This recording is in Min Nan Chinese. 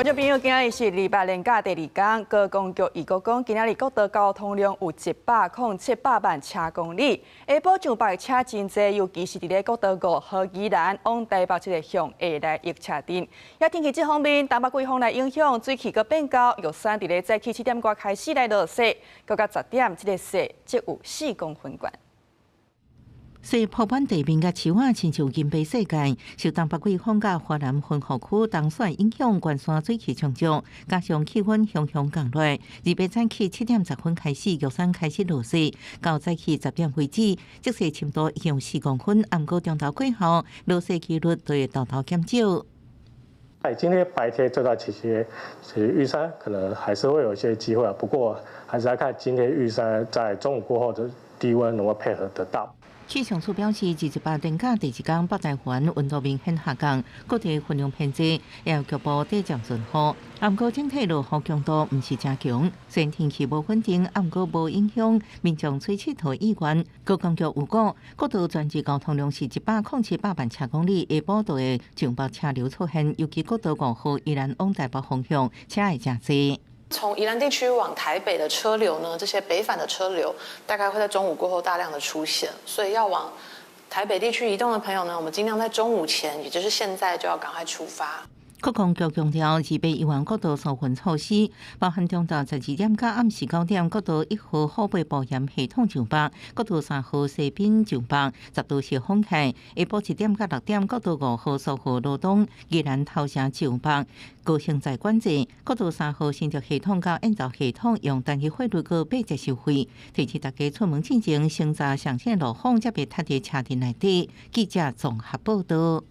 觀眾朋友，今仔日是二八連假第二工，高公局預估講，今仔日國道交通量有107.7萬車公里，下晡上北車真濟，尤其是佇咧國道5號宜蘭往台北這个向下來役車陣。也天氣這方面，東北季風來影響，水氣閣變高，玉山佇咧早起7點外開始來落雪，閣到10點，這个雪則有4公分懸。雪鋪滿地面佮樹仔，親像銀白世界。受東北季風佮華南雲雨區東旋影響，關山水氣充足，加上氣溫向向降落。二八早起7點10分開始，玉山開始落雪，到早起10點為止，積雪深度已經有4公分。毋過中晝過後，落雪幾率就會沓沓減少。哎，今天白天這段期間，其實玉山可能還是會有一些機會，不過還是要看今天玉山在中午過後的低溫能夠配合得到。氣象署表示，28連假第二工，北台灣溫度明顯下降，各地雲量偏濟，也有局部短暫陣雨。毋過整體落雨強度毋是誠強，雖然天氣無穩定，毋過無影響民眾出𨑨迌意願。高公局預估，國道全日交通量是107.7萬車公里，下晡就會上北車流出現，尤其國道5號宜蘭往台北方向，車會誠濟。從宜蘭地區往台北的車流呢，這些北返的車流大概會在中午過後大量的出現，所以要往台北地區移動的朋友呢，我們盡量在中午前，也就是現在就要趕快出發。國公局強調，二八猶原國道疏運措施，包含中晝12點到暗時9點，國道1號虎尾埔鹽系統上北，國道3號西濱上北，10度是封起。下晡1點到6點，國道5號蘇澳羅東宜蘭頭城上北，高升在管制。國道3號新竹系統到燕巢系統用單一費率閣八折收費。提醒大家出門進前，先查上新路況，才別塞佇車陣內底。記者綜合報道。